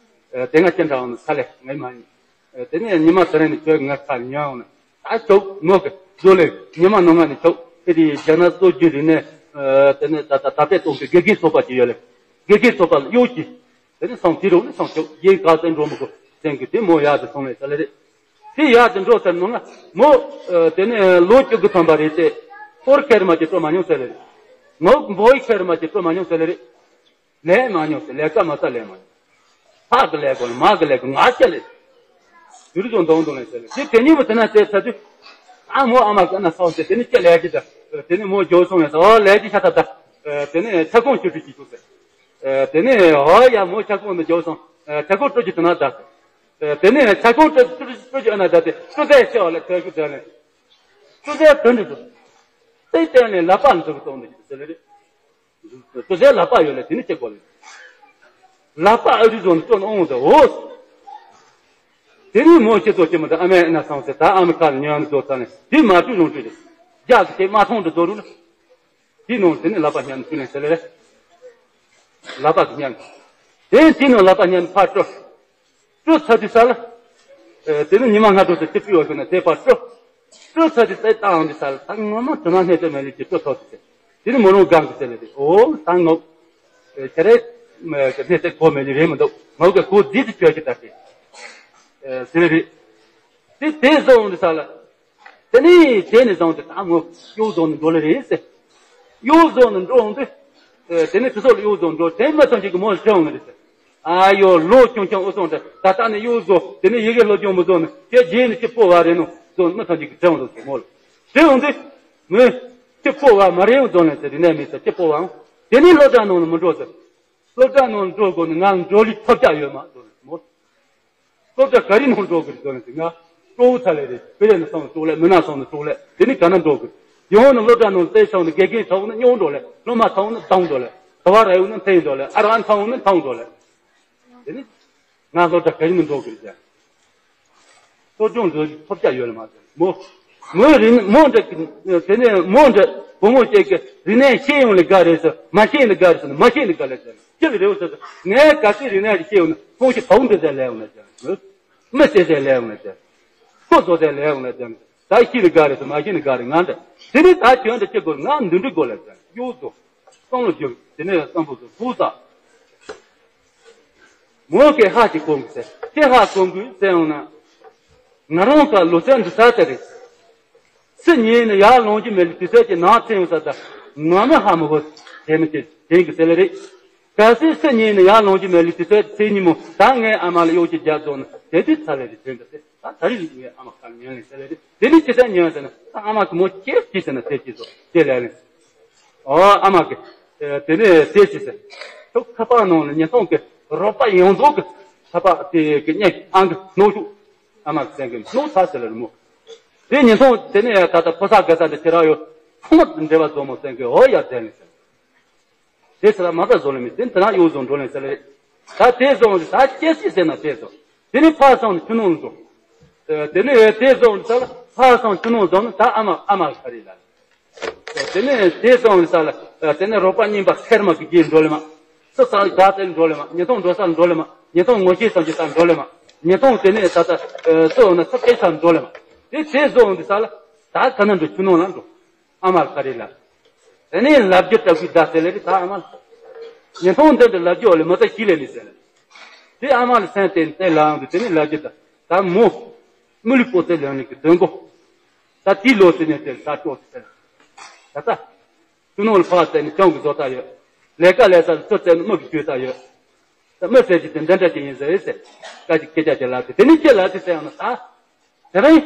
དེ་ང་ཁྱེད་འདྲ་བ་ནི་ས་ལས་ངའི་མ་ཡིན། དེ་ནས་ཉི་མ་དེ་རིང་ནས་ཁྱོད་ངའི་ཁ་ཉན་འོང་ན། ད་ཁྱོད་ངོ་གི་བཟོ་ལས་ཉི་མ་ནང་ང་ནས་ཁྱོད་དེ་དེ་རྒྱ་ནག་སྲོལ་རྒྱུན་རིག་གནས། དེ་ནས་ད་ད་ད་པས་གཏོང་གི་དགེ་རྒན་ཚོགས་པ་ཅིག་ཡོད་ལེ། དགེ་རྒན་ཚོགས་པ་ལ་གཡོག་གི། དེ་ནས་སང་དེ་རུ་ནས་སང་ཁྱོད་རྒན་ག་ཚོད་འགྲོ་མི་དགོས་སེང་གི་དེ་མོ་ཡག་ཏུ་སོང་ལེ་ས་ལེ་རེད། དེ་ཡག་ཏུ་འགྲོ་ཚར་ནང་ང་མོ། དེ་ནས་ལོ་བཅུ་དགུ་ཐམ་པ་རེད་དེ། ཧོར་ཁེར་མ་ཅིག་སྤྲོ་མ་མྱོང་ས་ལེ་རེད། ངོ་བོའི་ཁེར་མ་ཅིག་སྤྲོ་མ་མྱོང་ས་ལེ་རེད། ལས་མ་མྱོང་ཟེར་ལས་ཀ་མ་ས་ལས་མ་མྱོང་། ཕག་གི་ལས་དགོས་ལ་མ་གི་ལས་དགོས་ང་ཤ་ལས། ཡུལ་ཚོ་འདོང་འདོང་ལས་ཟེར་ལས་དེ་དེ་ཉིན་མོ་དེ་ན་བལྟས་ཚར་དུས། ཨ་མོ་ཨ་མ་ག་ན་སོང་ཟེར་དེ་ནི་ཅི་ལས་ཀྱི་ད། དེ་ནི་མོ་འགྱོ་སོང་ལས་ཟེར་ཨོ་ལས་ཀྱི་ཤ་ད་ད། དེ་ནི་ཆ་ཁོང་ཆུ་ཁྲུ་གྱི་ཆུ་ཟེར། དེ་ནི་ཨོ་ཡ་མོ་ཆ་ཁོང་ནི་འགྱོ་སོང་། ཆ་ཁོང་སྤྲོ་གྱི་དེ་ན་ད། དེ་ནི་ཆ་ཁོང་སྤྲོ་སྤྲོ་སྤྲོ་གྱི་ཨ་ན་ད་དེ་སྤྲོ་ཟས་ཤི་ཨོ་ལས་ཐོས་ཤུ་ད་ལས། སྤྲོ་ཟས་དོན་འདི་འདུག་དེ་བསྟན་ནས་ལག་པ་འཛུགས་གཏོང་འདི་ཟེར་ལས་རེད། སྤྲོ་ཟས་ལག་པ་ཡོད་ལ་དེ་ནི་ཅི་དགོས་ལེ། ལག་པ་ཨ་རི་བཟོ་ནས་སྤྲོ་ནས་འོང་ཟེར་འོ། དེ་ནི་མོ་ཁྱེད་ཚོ་ཁྱེད་མོ་དང་ཨ་མའི་ཨ་ན་སང་ཟེར་ད་ཨ་མའི་ཁ་ལ་ཉོན་བཟོ་ཚར་ནས་དེ་མ་བྲུས་རུང་བྲུས་ཏེ། རྒྱག་གི་དེ་མ་མཐོང་དུ་བཟོ་རུང་ལ། དེ་ནང་དེ་ནི་ལག་པ་ཉམས་བཅུག་ནས་ཟེར་ལེ་རེད། ལག་པ་གི་ཉམས། དེ་དེ་ནང་ལག་པ་ཉམས་ཕར་སྤྲོ། སྤྲོ་ཚར་དུས་ས་ལ། དེ་ནི་ཉི་མ་སྔ་དྲོ་དེ་ཅི་སྤྲོ་བ་ཤོད་ན་དེ་ཕར་སྤྲོ། སྤྲོ་ཚར་དུས་ས་བཏང་དུས་ས་ལ་ད་ངོ་མ་དོ་སྣང་སྣེ་ཚོད་མེད་ལས་ཀྱི་སྤྲོ་ཐོག་ཏུ་ཟེར། དེ་ནི་མོ་རང་སྒང་གི་ཟེར་ལེ་དེ་ཨོ་ད་ངོ་། ཁྱེད་རེད། སྣེ་ཚོད་གོ་མེད་ལས་རེད་མི་འདུག་ངོ་གི་གོ་རྫིས་དུ་བཅོས་ཀྱི་ད་དེ། ཟེར་རེད། དེ་དེ་བཟོ་འོང་དུས་ས་ལ། དེ་ནས་དེ་ནས་བཟུང་སྟེ་ད་ངོ་གཡོག་བཟོ་ནས་འགྲོ་ལེ་རེད་ཟེར། གཡོག་བཟོ་ནས་འགྲོ་འོང་དུས། དེ་ནས་དེ་ཚོ་ལ་གཡོག་བཟོ་འགྲོ་དེ་མི་ཚང་ཅིག་གི་མོ་ལ་དྲི་འོང་ངེ་རེད་ཟེར། ཨ་ཡོ་ལོ་ཆུང་ཆུང་འུ་ཚོ་འདྲ་ད་ལྟ་ནས་གཡོག་བཟོ་དེ་ནས་ཡི་གེ་སློབ་སྦྱོང་མི་བཟོ་ནས་དེ་རྗེས་ནས་ཅི་སྤོ་བ་རེད་ནོ་བཟོ་ནས་མི་ཚང་ཅིག་གི་དྲི་འོང་ཟེར་མོ་ལ། དྲི་འོང་དུས། མོས། ཅི་སྤོ་བ་མ་རེད་འུ་ཚོ་ནས་ཟེར་རི་ནས་མི་ཟེར་ཅི་སྤོ་བའང་། དེ་ནས་སློབ་གྲྭ་ནང་ལ་མི་འགྲོ་ཟེར། སློབ་གྲྭ་ནང་ལ་འགྲོ་དགོས་ནས་ང་ལ་འགྲོ་ལུགས་ཐོབ་རྒྱ་ཡོད་མ་བཟོ་ནས་མོ་ལ། སློབ་གྲྭ་ག་རེ་ནང་འགྲོ་དགོས་རེད་ཟེར་ན་ང་སྤྲོ་བོ་ཚ་ལེ་རེད། བོད་ནས་སོང་ནས་སྤྲོ་ལེ་མི་ནང་སོང་ནས་སྤྲོ་ལེ་དེ་ནི་ག་ན་འགྲོ་དགོས། ཡང་ནས་སློབ་གྲྭ་ནང་བལྟས་སོང་ནས་དགེ་རྒན་ཚ་བོ་ནི་སྙོང་འགྲོ་ལེ་སློབ་མ་ཚ་བོ་ནི་སྡང་འགྲོ་ལེ་དུ་བ་ར་ཡོ་ནི་འཐེན་འགྲོ་ལེ་ཨ་ར་ཨ་ཚ་བོ་ནི་འཐང་འགྲོ་ལེ། དེ་ནི་ང་སློབ་གྲྭ་ག་རེ་ནང་འགྲོ་དགོས་རེད་ཟེར། སློབ་སྦྱོང་འགྲོ་ཐོབ་རྒྱ་ཡོད་ལེ་མ་ཟེར་མོ། མོ་རིག་མོ་འདྲ་དེ་ནས་མོ་འདྲ་བུ་མོ་ཅིག་གི་རིག་གནས་ཤེས་ཡོང་ལེ་དགའ་རེད་ཟེར་མ་ཤེས་ལེ་དགའ་རེད་ཟེར་མ་ཤེས་ལེ་དགའ་ལེ་ཟེར་ཅི་ལེ་རེད་ཟེར་ངས་ག་ཚོད་རིག་གནས་ཤེས་ཡོང་ན་ཁོང་ཞིག་བའུ་འདི་ཟེར་ལེ་ཡོང་ལེ་ཟེར། མི་བསད་ཟེར་ལས་ཡོང་ལ་ཟེར། ཁོ་བཟོ་ཟེར་ལས་ཡོང་ལ་ཟེར། ད་ཤི་ལ་དགའ་རེད་ཟེར་མ་ཤི་ལ་དགའ་རེད་ང་འདྲ། དེ་ནས་ད་གྱོན་འདྲ་ཅི་དགོས་ང་འདི་འདྲ་དགོས་ལ་ཟེར་གཡོག་བཟོ། བསམ་བློ་བསྒྱུར་དེ་ནས་བསམ་བློ་བཟོ་ཁུག་ས། མོ་གི་ཧ་ཅིག་གོང་གི་ཟེར་དེ་ཧ་གོང་གི་ཟེར་ཡོང་ན། ང་རང་ག་ལོ་ཚད་འདི་ས་ཚད་རེད། སུ་ཉིད་ནས་ཡར་ལོངས་ཀྱི་མེད་ལ་དུས་ཚོད་ཀྱི་ནང་ཚན་ཡོང་ས་ད་ང་མི་ཧ་མི་གོ་དེ་མི་དེ་དེང་གི་ཟེར་ལེ་རེད། གལ་སྲིད་སུ་ཉིད་ནས་ཡར་ལོངས་ཀྱི་མེད་ལུས་དེ་ཚོའི་ཚེ་ཉིན་མོ་ད་ངའི་ཨ་མ་ལ་གཡོག་ཅིག་རྒྱག་རྫོགས་ན་དེ་དུས་ཚར་ལས་དེ་དོན་དུ་ཟེར་ད་ད་རེས་ངའི་ཨ་མ་ཁ་ཉན་ལེ་ཟེར་ལེ་རེད། དེ་ནི་ཅི་ཟེར་ཉན་ཟེར་ན་ད་ཨ་མ་གི་མོ་ཁྱེད་ཅི་ཟེར་ན་དེ་ཅི་ཟོ་དེ་ལས་ལེ། ཨོ་ཨ་མ་གི་དེ་ནི་དེ་ཅི་ཟེར། ཁྱོད་ཁ་པར་ནང་ལ་ཉིས་སྟོང་གི་རོགས་པ་ཡོངས་རྫོགས་གི་ཁ་པར་དེ་གི་གཉེན་ཨང་གི་ནོར་བཅུག་ཨ་མ་གི་སེང་གི་ནོར་ཚར་ཟེར་ལེ་རེད་མོ། དེ་ཉིས་སྟོང་དེ་ནི་ད་ལྟ་ཕོ་གསར་དགའ་ས་འདི་ཁྱེད་རང་ཡོད་ཚང་མ་འབྲེལ་བ་རྫོགས་མོ་སེང་གི་ཨོ་ཡ་ཟེར་ལེ་ཟེར། དེ་ཚེ་ལ་མ་ད་བཟོ་ལེ་མི་དེ་དེ་ན་གཡོག་བཟོ་འགྲོ་ལེ་ཟེར་ལེ། ད་དེ་བཟོ་འོང་ད་སྐྱེ་སྲིད་ཟེར་ན་དེ་བཟོ། དེ་ནི་ཕར་སོང་ནས་ཆུ་ནང་བཟོ། དེ་ནི་དེ་བཟོ་འོང་ད་ཕར་སོང་ཆུ་ནང་བཟོ་ན་ད་ཨ་མ་ཨ་མ་ག་རེ་ལ། དེ་ནི་དེ་བཟོ་འོང་ད་དེ་ནི་རོགས་པ་རྙིང་པ་ཁེར་མ་གི་རྗེས་འགྲོ་ལེ་མ། སུ་ས་ལ་དགའ་དེ་འགྲོ་ལེ་མ་ཉིས་སྟོང་འགྲོ་ས་འགྲོ་ལེ་མ་ཉིས་སྟོང་ངོ་ཤེས་སམ་གྱི་ས་འགྲོ་ལེ་མ། ཉིས་སྟོང་དེ་ནི་ད་ད་སུ་འོང་ན་ཚབ་སྐྱེ་ས་འགྲོ་ལེ་མ། དེ་དེ་བཟོ་འོང་ད་ས་ལ་ད་ག་ན་འགྲོ་ཆུ་ནང་ལ་འགྲོ། ཨ་མ་ལ་ག་རེ་ལ། དེ་ནས་ལབ་རྒྱུ་ལྟ་བུའི་བརྡ་ཟེར་ལེ་རེད་ད་ཨ་མ་ལ། ཉིན་ཐོང་འདི་འདྲ་ལབ་རྒྱུ་ལ་མི་ཚེ་ཤི་ལེ་ནི་ཟེར་ལེ། དེ་ཨ་མ་ལ་སེམས་བརྟན་བརྟན་ལའང་དུ་དེ་ནས་ལབ་རྒྱུ་ད་ད་མོ། མི་ལུས་པོ་ཏི་ལེན་ལེ་གི་དོན་གོ། ད་དེའི་ལོ་ཟེར་ནས་དེ་ད་ལྟོ་ཟེར། ད་ད། ཆུ་ནང་ལ་ཕ་བཙལ་ནས་ཅང་གི་བཟོ་ལྟ་ཡོད། ལས་ཀ་ལས་ས་ལ་ཚུར་བཙལ་ནས་མི་གི་བཅོས་ལྟ་ཡོད། ད་མི་ཟེར་གྱི་དེ་འདི་འདྲ་ཅིག་ཡིན་ཟེར་ཟེར། ད་ཅིག་སྐད་ཆ་ཅིག་ལབ་དེ་དེ་ནས་ཅི་ལབ་དེ་ཟེར་ཡང་ན་ད། དེ་རིང་།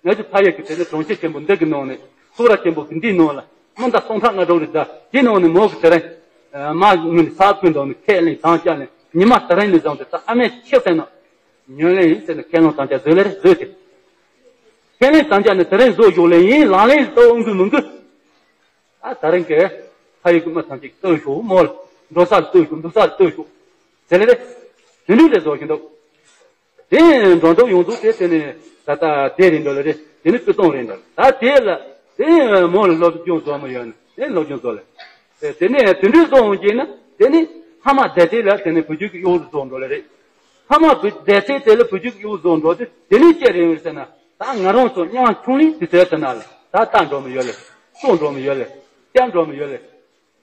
ང་ཚོ་ཕ་ཡུལ་གྱི་དེ་ནི་གྲོང་ཁྱེར་ཆེན་པོ་འདི་གི་ནང་ནས་ ཚོགས་ར་ཆེན་པོ་གི་འདིའི་ནང་ལ་མི་འདི་སྟོང་ཕྲག་ལྔ་དྲུག་རེད་ད། དེའི་ནང་ནས་མོ་གི་དེ་རིང་མ་ངུ་ནས་ས་ཕུད་འདུག་ནས་ཁས་ལེན་དམ་བཅའ་ནས་ཉི་མ་དེ་རིང་ནས་བཟུང་སྟེ་ད་ཨ་མས་ཁྱེད་བསད་ན་ཉོན་ལེན་ཡིན་ཟེར་ནས་ཁས་ལེན་དམ་བཅའ་བཟོས་ལེ་རེད་བཟོས་ཏེ། ཁས་ལེན་དམ་བཅའ་ནས་དེ་རིང་བཟོ་ཞོག་ལེ་ཡིན་ལང་ལེ་ལྟ་འོང་གི་མི་འགུལ། ཨ་ད་རིང་གི་ཕ་ཡུལ་གི་མི་ཐམས་ཅད་ལྟོས་ཤོག་མོ་ལ་འགྲོ་ས་ལ་ལྟོས་ཤོག་འདུག་ས་ལ་ལྟོས་ཤོག་ཟེར་ལེ་རེད། དེ་འདྲ་རེད་བཟོ་བཞིན་འདུག་དེ་འགྲོ་འདུག་ཡོང་འདུག་དེ་དེ་ནས་ད་ལྟ་དེ་རེད་འདུག་ལེ་རེད། དེ་ནས་སྤུས་གཙང་རེད་འདུག་ད་དེ་ལ་དེ་མོ་ལ་སློབ་སྦྱོང་བཟོ་མ་ཡོད་ན་དེ་སློབ་སྦྱོང་བཟོ་ལེ། དེ་ནས་དེ་འདྲ་བཟོ་འོང་གྱིན་ན་དེ་ནས་ཕ་མ་བདེ་ཚེ་ལ་དེ་ནས་བུ་རྒྱུད་ཀྱི་གཡོག་རུ་བཟོ་འགྲོ་ལེ་རེད། ཕ་མ་བུ་བདེ་ཚེ་དེ་ལ་བུ་རྒྱུད་ཀྱི་གཡོག་བཟོ་འགྲོ་དེ་དེ་ནས་ཅི་རེད་ཟེར་ན། ད་ང་རང་ཚོ་མཉམ་ཆུང་ལིང་དེ་ཚོའི་དེ་ན་ལ་ད་ལྟ་འགྲོ་མི་ཡོད་ལེ། སོང་འགྲོ་མི་ཡོད་ལེ། སྐྱབས་འགྲོ་མི་ཡོད་ལེ།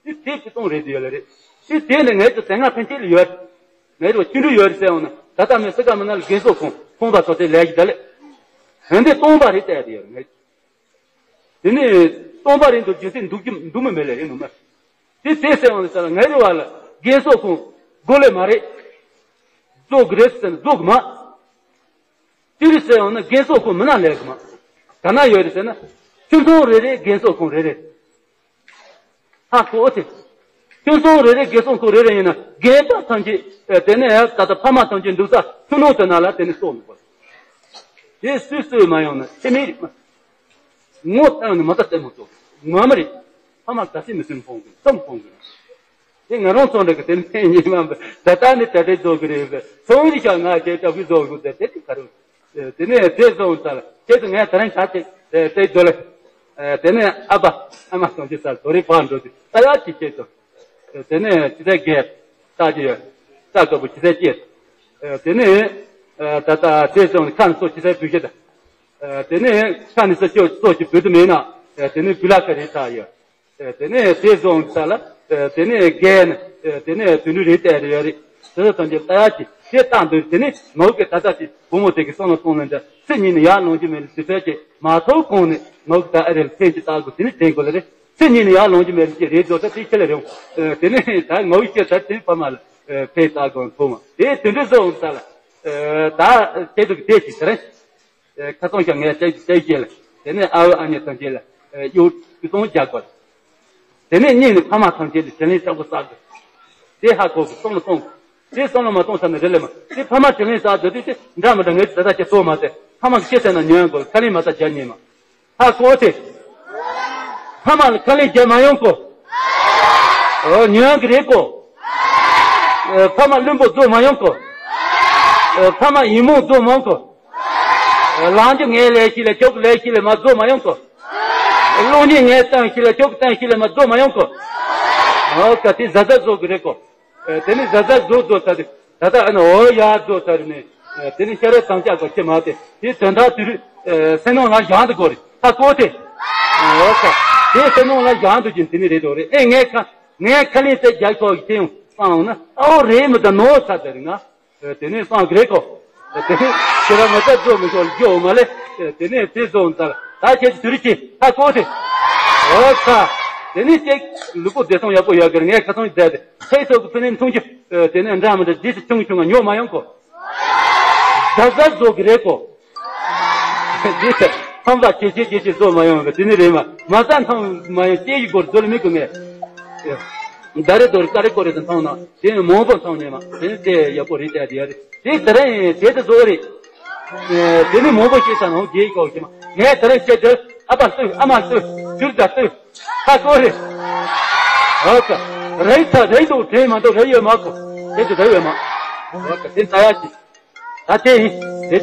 དེ་དེ་སྤུས་གཙང་རེད་དེ་ཡོད་ལེ་རེད། དེ་དེ་ནས་ངའི་ཚོ་དེ་སྔ་ཕན་ཆད་ལ་ཡོད། ངའི་ཚོ་ཅི་འདྲ་ཡོད་རེད་ཟེར་འོང་ན་ད་ལྟ་མི་སི་ཀ་མི་ན་ལ་རྒན་གསོ་ཁང་ཁོང་པ་ཚོ་དེ་ལས་ཀྱི་ད་ལེ། ཧན་དེ་སྟོང་པ་རེད་བལྟས་དེ་ཡོད་ངའི། དེ་ནས་སྟོང་པ་རེད་འདུག་རྒྱུ་མཚན་འདུག་རྒྱུ་འདུག་མི་མེད་ལེ་རེད་ནུ་མ། དེ་དེ་ཟེར་འོང་ན་ས་ལ་ངའི་རེ་བ་ལ་རྒན་གསོ་ཁང་དགོས་ལེ་མ་རེད། རྫོགས་གི་རེད་ཟེར་ན་རྫོགས་གི་མ། ཅི་རེད་ཟེར་ཡོང་ན་རྒན་གསོ་ཁང་མི་ན་ལས་གི་མ། ག་ན་ཡོད་རེད་ཟེར་ན། ཁྱིམ་ཚང་རེ་རེ་རྒན་གསོ་ཁང་རེ་རེ། ཧ་གོ་ཨོ་དེ། ཁྱིམ་ཚང་རེ་རེ་རྒན་གསོ་ཁང་རེ་རེ་ཡིན་ན་རྒན་པ་ཐམས་ཅད་དེ་ནས་ད་ལྟ་ཕ་མ་ཐམས་ཅད་འདུག་ས་ཐུན་མོང་དུ་ན་ལ་དེ་ནས་གསོ་མི་དགོས། དེ་སུས་གསོས་མ་ཡོང་ན་ཚེ་མེད་རེད་མ། ངོ་བཏང་ནས་མ་ལྟ་ལྟད་མོ་ཚོ་ངོ་མ་རེད། ཕ་མ་ག་སྲིད་མི་སྲིད་མཐོང་གི་ཙམ་མཐོང་གི། དེ་ང་རང་ཚོ་འདྲ་གི་དེ་ནས་ཉི་མ་ད་ལྟ་ནི་ད་ལྟའི་རྫོགས་གི་རེད་པས་ཚོང་རིག་ཤག་ང་བྱས་སྐྲག་གི་རྫོགས་གི་དེ་དེ་དེ་ག་རེ། དེ་ནས་དེ་བཟོ་ཚར་ཁྱེད་ཚོ་ངས་ད་རིང་ད་དེ་དེ་དེ་རྫོགས་ལེ། དེ་ནས་ཨ་ཕ་ཨ་མ་སོང་ཅི་ཚར་དོ་རེ་ཕར་འགྲོ་དུས་ད་ཡག་ཅིག་ཁྱེད་ཚོ། དེ་ནས་ཅི་ཚད་རྒས་ལྟ་ཅི་ཡོད་ལྟ་དཀའ་པོ་ཅི་ཚད་སྐྱེས། དེ་ནས་ད་ལྟ་དེ་བཟོ་ཁ་ནས་སོ་ཅི་ཚད་བུད་ཤེས་ད། དེ་ནས་ཁ་ནས་སོ་ཅི་སོ་ཅི་བུད་དུ་མེད་ན། དེ་ནས་བུ་ལ་ཁ་རེ་ཚ་ཡོད། དེ་ནས་དེ་བཟོ་ཚར་ལ། དེ་ནས་རྒས་ན། དེ་ནས་དུད་འགྲོ་རེ་བལྟས་རེ་ཡོད་རེད། དེ་ཚོ་ཐམས་ཅད་ལྟ་ཡག་ཅིག་དེ་བཏང་འདུག་དེ་ནས་ནོར་གི་ད་ལྟ་དེ་བུ་མོ་དེ་གི་སོང་ལ་སོང་ལ་འདྲ་ཚེ་ཉིན་ནས་ཡར་ལོང་རྒྱུ་མེད་ལ་དེ་ཚོད་ཅིག་མ་ཐོག་གོང་ནས་ནོར་གི་ད་ཨ་རེ་ལ་ཕན་ཅིག་བཏགས་དགོས་དེ་ནས་དྲན་དགོས་ལ་རེད། ཚེ་ཉིན་ནས་ཡར་ལོང་རྒྱུ་མེད་ལ་ཅིག་རེད་འགྲོ་ད་དེ་ཁྱེད་ལ་རེད། དེ་ནས་ད་ནོར་གི་ཁྱེད་ད་དེ་ཕ་མ་ལ་ཕན་བཏགས་དགོས་ཐོག་མ་དེ་དེ་འདྲ་བཟོ་འོང་ད་ལ། ད་ཁྱེད་ཚོ་གི་དེ་ཅིག་དེ་རེད། ཁ་སང་ཞག་ངས་བལྟས་བལྟས་རྗེས་ལ། དེ་ནས་ཨ་བོ་ཨ་མྱེས་ཐམས་ཅད་ལ་གཡོག་གི་སྟོང་རྒྱག་དགོས། དེ་ནས་གཉིས་ནས་ཕ་མ་ཐམས་ཅད་ལ་དྲིན་ལན་ཚབས་པོ་བསགས་དགོས། དེ་ཧ་གོ་གི་བསམ་བློ་གཏོང་དགོས། དེ་བསམ་བློ་མ་གཏོང་ས་ནས་རེ་ལས་མ་དེ་ཕ་མ་དྲིན་ལན་བསགས་སྡོད་དུས་དེ་འདྲ་མི་འདྲ་ངས་ད་ལྟ་ཁྱེད་ཚོ་མ་ཟད་ཕ་མ་གི་ཤེས་ཚད་ན་ཉོན་དགོས་ཁ་ལེན་མ་ས་རྒྱག་ཉེས་མ། ཧ་གོ་དེ། ཕ་མ་ལ་ཁ་ལེན་རྒྱག་མ་ཡོང་གོ། ཨོ་ཉོན་གི་རེད་གོ། ཨེ་ཕ་མ་བླུན་པོ་བཟོ་མ་ཡོང་གོ། ཨེ་ཕ་མ་ཡིན་མོང་བཟོ་མ་ཡོང་གོ། ཨེ་ལང་རྒྱུ་ངའི་ལས་ཤིག་ལས་ཁྱོད་ཀྱི་ལས་ཤིག་ལས་མ་བཟོ་མ་ཡོང་གོ། ཨེ་གློག་བརྙན་ངའི་སྟེང་ཤིག་ལས་ཁྱོད་ཀྱི་སྟེང་ཤིག་ལས་མ་བཟོ་མ་ཡོང་གོ། ཨོ་ཀ་དེ་གཟབ་གཟབ་བཟོ་གི་རེད་གོ། ཨེ་དེ་ནི་གཟབ་གཟབ་བཟོ་བཟོ་ཚར་དུས་ད་ལྟ་ཨ་ནི་འོ་ཡ་བཟོ་ཚར་ནས་ཨེ་དེ་ནི་ཤ་ར་དང་ཅག་གོ་ཁྱེད་མ་དེ་དེ་དོན་དག་དུས་ཨེ་སེམས་ནང་ལ་བཞག་འདུག་གོ་རེད་ཧ་གོ་དེ། འོ་ཁ་དེ་སེམས་ནང་ལ་བཞག་འདུག་ཅིང་དེ་ནི་རེད་འདུག་རེད་ཨེ་ངས་ཁ་ངས་ཁ་ལེན་དེ་རྒྱག་ཆོག་གི་དེ་ཡང་བསམ་ན་ཨའོ་རེད་མི་ད་ནོར་ཚར་དེ་རེད་ང་། དེ་ནས་སང་གི་རེད་གོ། དེ་ནས་ཁྱེད་རང་ང་ཚོ་བཟོ་མི་ཤོར་རྒྱུ་འོ་མ་ལེ། དེ་ནས་དེ་བཟོ་འདར་ད་ཁྱེད་ཀྱི་དུར་གྱི་ཧ་གོ་དེ། འོ་ཁ། དེ་ནས་ཁྱེད་ལུས་པོ་བདེ་སོང་ཡག་པོ་ཡོད་གི་རེད་ངས་ཁ་སང་བསྡད་དེ་ཁྱེད་ཚོ་གི་ཕུ་ནས་འཐུང་རྒྱུ། དེ་ནས་འདྲ་མི་འདྲ་རྗེས་སུ་ཆུང་ཆུང་ང་ཉོ་མ་ཡོང་གོ། གཟབ་གཟབ་བཟོ་གི་རེད་གོ། རྗེས་སུ་ཁམས་ལ་ཁྱེད་ཁྱེད་ཁྱེད་ཁྱེད་བཟོ་མ་ཡོང་གི་དེ་ནས་རེད་མ་མ་ས་འཐུང་མ་ཡོང་ཁྱེད་ཀྱི་སྒོར་བཟོ་ལ་མི་དགོས་ངས། ད་རེ་དོ་རེ་ཀ་རེ་ཀོ་རེ་དུ་མཐོང་ན་དེ་ནི་མང་པོ་མཐོང་ནས་མ་དེ་ནི་དེ་ཡག་པོ་རེད་དེ་དེ་རེད་དེ་དེ་རིང་དེ་དུ་བཟོ་རེད། དེ་ནི་མང་པོ་ཤེས་ས་ནང་རྗེས་ཀོ་ཤེས་མ་ངས་དེ་རིང་བཤད་དོ་ཨ་ཕ་ལྟོས་ཨ་མ་ལྟོས་ཇུར་ད་ལྟོས་ཧ་གོ་རེད། ཨོ་ཀ་རེད་ད་རེད་དུ་དྲན་མ་འདུག་རེད་ཡོད་མ་གོ་དེ་དུ་རེད་ཡོད་མ་ཨོ་ཀ་དེ་ད་ཡག་གི་ད་དེ་ཡིན་དེ།